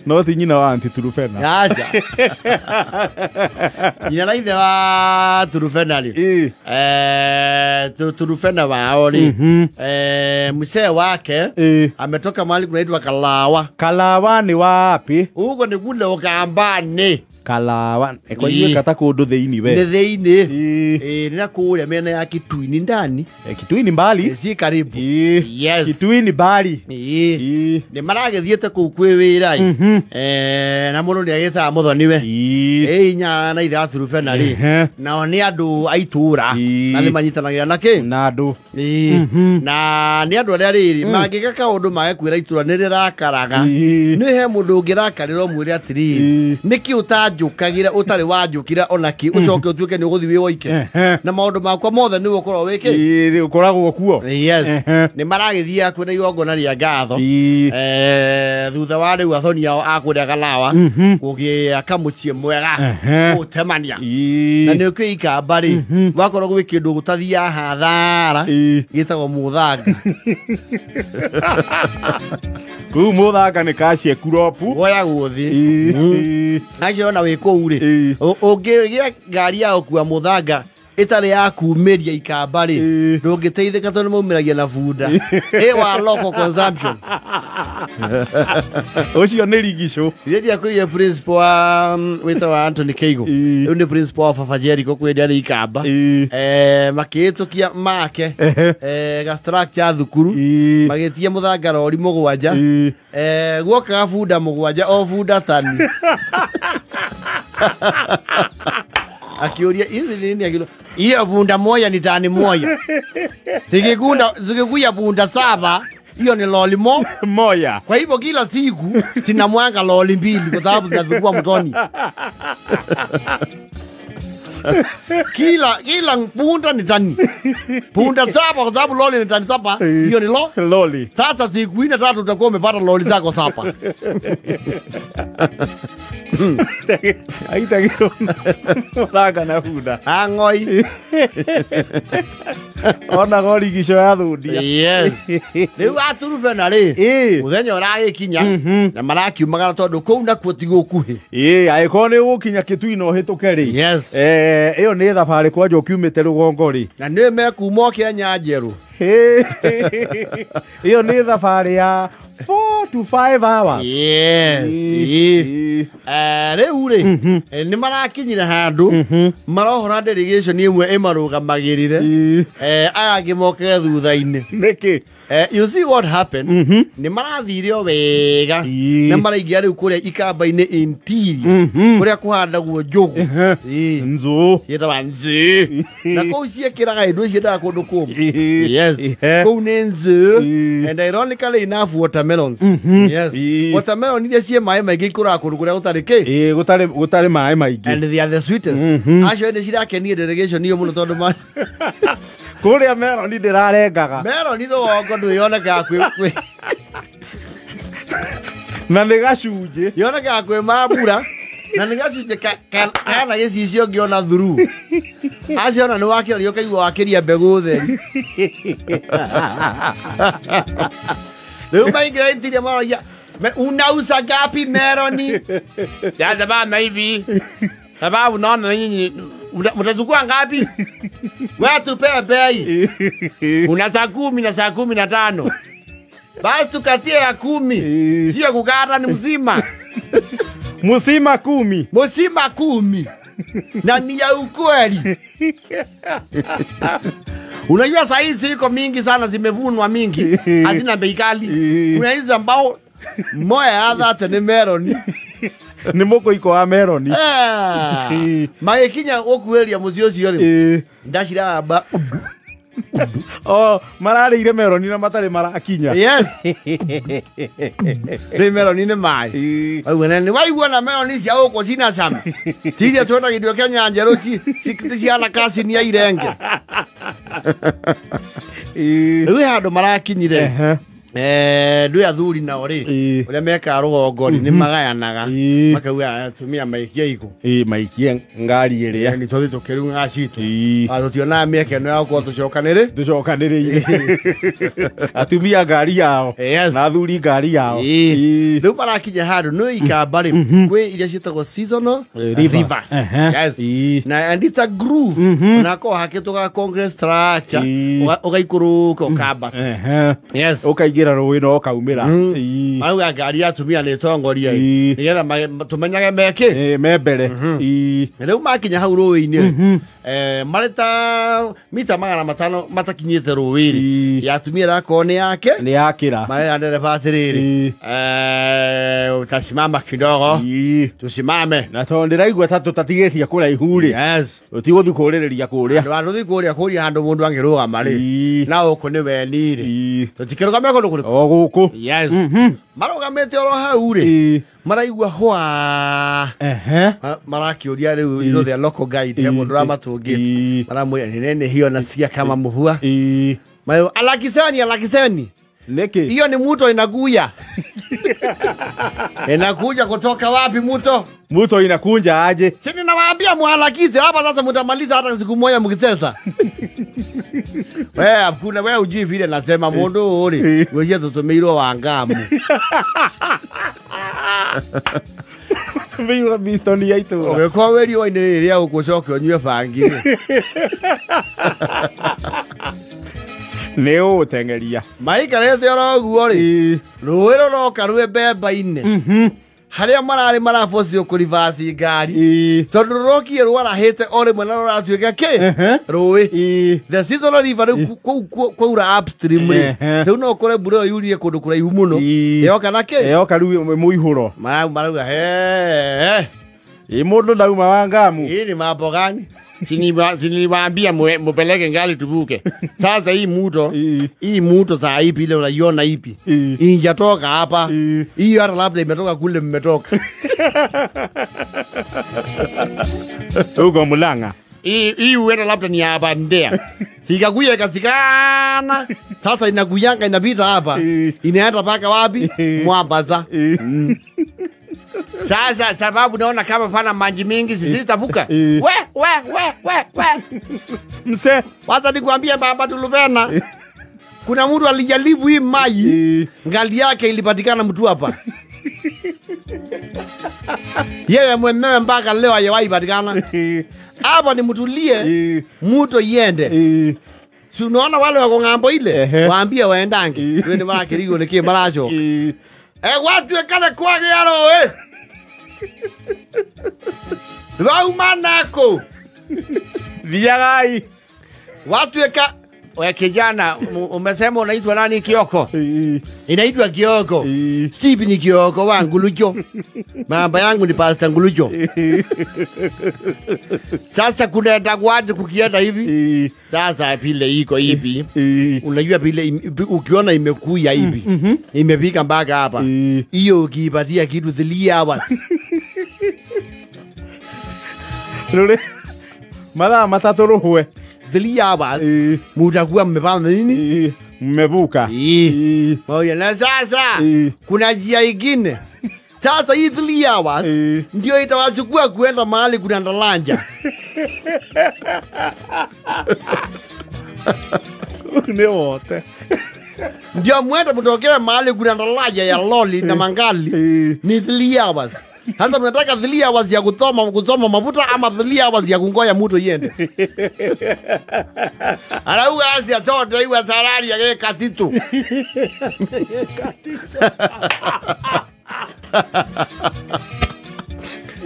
No ti nyina wa Aunty Turufena. Aca. Nyina na ithe wa Turufena rĩ. Turufena wao rĩ. Mzee wake ametoka mahali kunaitwa Kalawa. Kalawa ni wapi? Huko ni kule Ukambani. Kalawa kwa hiyo kata kundu thiini we. Ni thiini. Ni kuria mena ya Kitui ni ndani. Kitui ni mbali. Si karibu. Yes. Kitui ni mbali. Ni maragithiete kuu kwi wira. Na mundu ni agitaga muthoniwe. Inya na ithe wa Turufena ri. Nao ni andu a itura na ni manyitanagira na ki? Na andu. Na ni andu aria riri mangika kaundu mage kwira itura ni rirakaraga. Ni he mundu ungirakarira umwire atiriri niki utanjukagira utari wanjukira onaki ucoke utuike ni uguthi wi woike na maundu makwa mothe ni ukorwo wiki ni ukoragwo kuo. Yes. Ni maragithia kwina igongona ria ngatho thutha wa riu athoni ao akuria Kalawa kugiaka mucii mwega gutemania na ni ukwi Ikamba ri wakorwo gwi kindu gutathia hathara gitagwo muthanga. Kuu muthanga ni kacie kuropu woya guthi acio ona wi kuu ri ungigia ngari ya gukua muthanga itari ya kumiria Ikamba ri ndungiteithika tondu maumiragia na bunda wa local consumption. Ucio ni rigico Ndia kuiye principal wa wita wa Anthony Keigo riu ni principal wa Baba Jericho kwendia ni Ikamba makihitukia make ga structure thukuru magitia muthanga rori mugwanja guokaga bunda mugwanja o bunda tani. Akiuria hizi nini akilo hiyo bunda moja ni tani moja. Zikikuya bunda 7 hiyo ni loli moja. Kwa hivyo kila siku sinamwanga loli 2 kwa sababu zinazungua mtoni. Kila bunda ni tani. Bunda 7 kwa sababu loli ni tani 7 hiyo ni loli. Sasa siku 4 3 utakuwa umepata loli zako 7. Aitagirwo muthanga na bunda. Ang'oi. Ona gorigico ya thundia. Yes. Riu Aturufena ri muthenya uragikinya na marakiumagara tondu kuu nakuo ti gukuhi. Angikorwo ni ugukinya Kitui no uhituke ri. Yes. Iyo ni thabarĩ kwanja ukiumite rugongo ri. Na ni mekuma o Kenya njeru. Iyo ni thabarĩ ya 4 to 5 hours. Yes. Riu ri ni marakinyire handu marohora delegation imwe imarugamagirire aya angi moke thutha-ini. Niki? You see what happened? Ni marathire o wega na maraingia riu kuria Ikamba-ini interior kuria kuhandagwo njugu. Nzu. Yetagwa nzu. Na kuu ciekiraga indu ciendaga kundu kumu. Yes. Kuu ni nzu. And ironically enough watermelons. Yes. Watermelon iria cie maĩ maingĩ ikũraga kũndũ kũrĩa gũtarĩ kĩ? Gũtarĩ maĩ maingĩ. And they are the sweetest. Acio nĩ cirakenie delegation iyo mũno tondũ kũrĩa meloni ndĩrarengaga. Meloni rũgongo ndwĩyonekaga kwĩ na nĩ gacunjĩ. Yonekaga kwĩ mambura na nĩ gacunjĩ kana gĩcicio ngĩona thuru. Acio ona nĩ wakĩraria ũkaigua wakĩria mbegũ theri. Rĩu maingĩra intiria maroria unauza ngapi meloni? Sasa bana hivi. Sababu unaona nyinyi mtachukua ngapi? Wewe tupe bei. Una saa 10 na saa 15. Basi tukatie ya 10. Sio kukata ni mzima. Mzima 10. Mzima 10. Na ni ya ukweli. Unajua saa hizi iko mingi sana zimevunwa mingi. Hazina bei kali. Kuna hizi ambao moya hadha ni meloni. Ni mukoiko wa meloni. Magikinya ukueria mucii ucio ri. Ndaciramba. Oh, mararĩire meloni na matarĩ marakinya. Yes. Nĩ meloni nĩ maĩ. Waigua nĩ waigua na meloni cia gũkũ cina cama. Ti iria twendagĩrio Kenya njerũ ciana kacini ya irenge. Rĩu he handũ marakinyire. Ndwĩ athuri nao rĩ ũrĩa mekaga rũgongo rĩ nĩ magayanaga makauga atumia maikie igũ maikie ngari ĩrĩa nĩ tũthiĩ tũkĩrung'aga citũ tũtionaga mĩeke ĩno ya gũkorwo tũcokanĩrĩire atumia ngari yao na athuri ngari yao. Rĩu marakinya handũ nĩ ikamba rĩ kwĩ iria ciĩtagwo seasonal rivers. Yes. Na and it's a groove na ko hakĩtũga congress structure ũgaikũrũka ũkamba. Yes. Ũkaingĩra rũĩ na ũkaumĩra. Marauga ngari ya atumia nĩ ĩtongoria nĩgetha tũmenyage mekĩ me mbere. Rĩu makinya hau rũĩ-inĩ marĩ ta mita 500 matakinyĩte rũĩ rĩ ya atumia ĩrakorwo nĩ yake nĩ yakĩra marera ndereba atĩrĩrĩ utasimama kidogo tusimame na tondũ ndĩraigua ta tũtatigĩtie kũraihu rĩ tũtigũthiĩ kũrĩrĩria kũrĩa andũ kũrĩa kũrĩa handũ mũndũ angĩrũgama rĩ na gũkũ nĩ weni rĩ tũtikĩrũgame kũndũ kũrĩkũ o gũkũ. Yes. Marũgamĩte oro hau rĩ maraigua hwa marakĩũria rĩu you know their local guide he mũndũ ũramatũngĩte maramwĩra ni nene hiyo nasikia kama mvua. Alakiseni alakiseni niki hiyo ni muto inakuja. Inakuja kutoka wapi muto? Muto inakunja aje? Si ninawaambia muhalakize hapa sasa mtamaliza hata siku moja mkicheza. Wewe hakuna wewe hujui vile nasema mundu uri wewe tutumeirwo wangamu. Tumeirwo bistoni ya itura. Ungekuwa wewe riwa-inĩ rĩrĩa ũgũcoka ũnyue bangi. Nĩ ũgũteng'eria. Maikarĩte oro ũguo rĩ rũĩ rũroka rwĩ mbemba-inĩ harĩa mararĩ marabocio kũribaci ngari tondũ rũrokie rwarahĩte o rĩmwe na rũratuĩka kĩ rũĩ the seasonal river rĩu kũu kwaura upstream rĩ rĩu no ũkore mbura ĩyo yurire kũndũ kũraihu mũno ĩyoka na kĩ ĩyoka rĩu mũihũro marauga he ĩ mũndũ ndauma wa ngamu hii ni mambo gani? Siniwaambia mupeleke ngali tubuke. Sasa hii muto, hii muto saa ipi ile unaiona ipi? Injatoka hapa. Hii hata labda imetoka kule mmetoka. Huko Mulanga. Hii huenda labda ni hapa Ndea. Sikakuya ikasikana. Sasa inakuyanga inapita hapa. Inaenda paka wapi? Mwambaza. Sasa sababu naona kama pana maji mingi sisi tavuka. We we we we we. Mse, wacha nikwambie baba Tulupena. Kuna mtu alijaribu hii maji, ngali yake ilipatikana mtu hapa. Yeye mwenyewe mpaka leo hajawahi patikana. Hapa ni mtulie, mtu iende. Si unaona wale wako ng'ambo ile, waambie waendange. Wewe ni wakirigo ni maracho. Watu ekane kwagĩa rũĩ. Wauma nako. Thiagai. Watu eka we kijana umesema unaitwa nani Kioko? Inaitwa Kioko. Steve ni Kioko wa Ngulujo. Mamba yangu ni Pastor Ngulujo. Sasa kunaenda kwaje kukienda hivi? Sasa vile iko hivi. Unajua vile ukiona imekuya hivi. Imefika mpaka hapa. Hiyo ukiipatia kitu 3 hours. Rure. Mathaa matatũ rũhwe. 3 hours. Mutakuwa mmefanya nini? Mmevuka. Moja na sasa kuna njia ingine. Sasa hii 3 hours ndio itawachukua kuenda mahali kuna ndalanja. Ni wote. Ndio mwende mtokee mahali kuna ndalanja ya loli na mangali ni 3 hours. Sasa mnataka 3 hours ya kusoma mafuta ama 3 hours ya kungoja mtu iende. Arauga asia tote iwa salari ya katitu.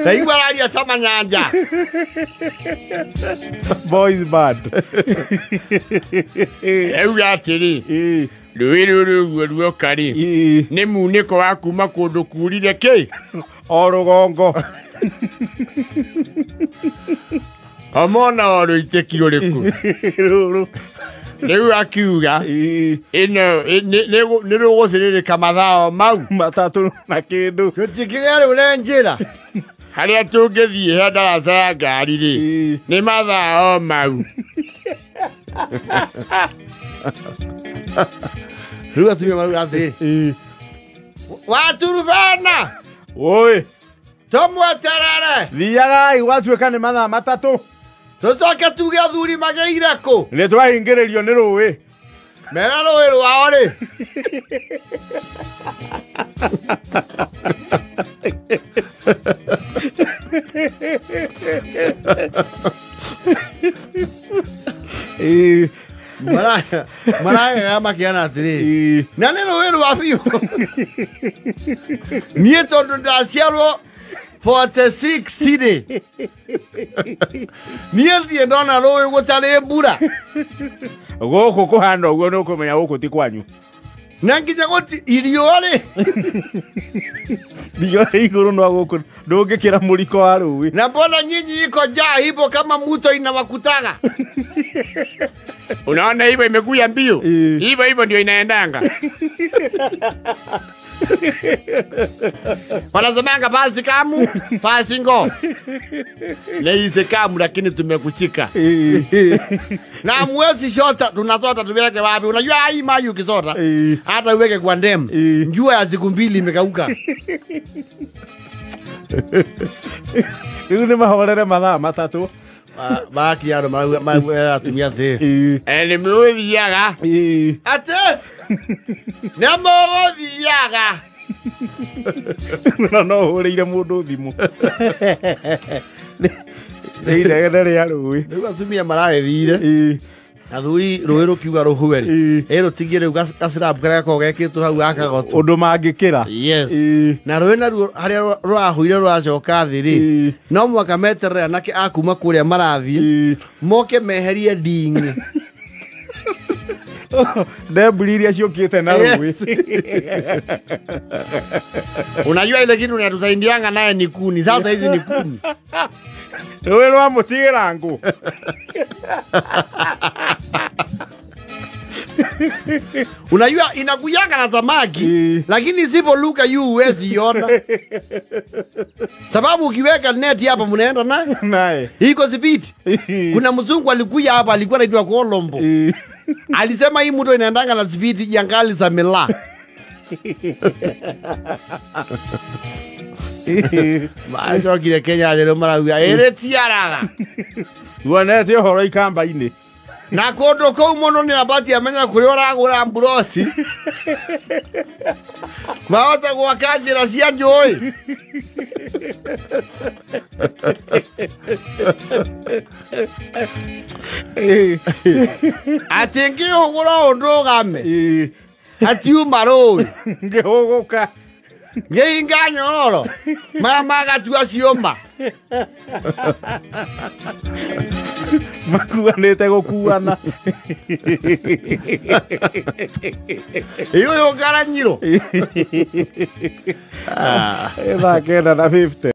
Taigua raria sama nyanja. Boys bad. Euga atĩrĩ rũĩ rũrũ ũguo ruoka rĩ nĩ munĩko wa kuma kũndũ kurire kĩ o rũgongo omona o rũitĩki rũrĩkũ rũrũ rĩu akiuga ĩno nĩ rũgũthĩrĩrĩka mathaa mau matatũ na kĩndũ tũtikĩgĩa rĩu nĩ njĩra harĩa tũngĩthiĩ he ndaraca ya ngari rĩ nĩ mathaa o mau. Rĩu atumia marauga atĩrĩ, Ĩĩ. waturubana Oi, tũmweterere thiagai gwatuĩka nĩ mathaa 3. tũcoke tuge athuri magĩire kũ Nĩ twahingĩrĩrio nĩ rũĩ. Mera rũĩ rwao rĩ. Ĩĩ. Maragega makĩona atĩrĩ, Ĩĩ. na nĩ rũĩ rwa biũ. Niĩ tondũ ndaciarwo 46 rĩ, niĩ thiĩ ndona rũĩ gũtarĩ mbura. Gũkũ kũhana ũguo nĩ ũkũmenya gũkũ ti kwanyu. Na nginya gũti irio rĩ. Riũa rĩ igũrũ no gũkũ ndũngĩkĩra mũriko wa rũĩ. Na mbona nyinyi iko njaa hivyo kama muto inawakutaga? Unaona hivyo imekuja mbio. Eh. Hivyo hivyo ndio inaendanga. Wanasemanga pasi kamu, pasi ngo. Leise kamu lakini tumekuchika. Ĩĩ. Na mwezi shota tunasota tuweke wapi? Unajua hii maji ukisota Ĩĩ. hata uweke kwa ndem. Ĩĩ. Njua ya siku 2 imekauka. Rĩu nĩ mahorere mathaa 3. Baki yaro marauga atumia thĩ. Ĩĩ. Nĩ mũgũthiaga. Ĩĩ. Ate nĩ mũgũthiaga. Na no hũrĩire mũndũ thimũ. Nĩ inegene rĩa rũĩ. Rĩu atumia maragĩthire. Ĩĩ. Athuri rũĩ rũkiuga rũhue rĩ. Ĩĩ. Ĩ rũtigie rĩu gacirabu karĩa gakoragwo gekĩtwo hau gakagoto. Ũndũ mangĩkĩra. Yes. Ĩĩ. Na rũĩ naruo harĩa rũrahũire rũracoka thĩ rĩ, Ĩĩ. no mũhaka meterere anake a kuma kũrĩa marathiĩ Ĩĩ. moke meherie nding'i. Ndemburi iria ciũkĩte na rũĩ. Yes. Unajua ile kitu inatusaidianga naye ni kuni. Sasa hizi ni kuni. Rũĩ rwa mũtigĩra ngũ. Unajua inakuyanga na samaki Ĩĩ. lakini isipoluka yu huwezi iona. Sababu ukiweka neti hapa mnaenda naye. Naye. Iko sipiti. Ĩĩ. Kuna mzungu alikuja hapa alikuwa anaitwa Colombo. Ĩĩ. Alisema hii mto inaendanga na spidi ya ngali za mila. Ĩĩ. Macokire Kenya rĩu marauga ĩrĩ tiaraga. Wonete ũhoro ikamba-inĩ. Na kũndũ kũu mũndũ nĩ abati amenya kũrĩa ũragũra mburoti. Mahota gwaka njĩra cia njũĩ. Ĩĩ. Atĩ ngĩhũgũra ũũ ndũgame. Ĩĩ. Atiuma rũĩ. Ngĩhũgũka. Ngĩhinga nyororo. Maya magatua ciũma. Makuanĩte gũkuana. Ĩ ũyũ ngaranyirwo. Thaa 9:50.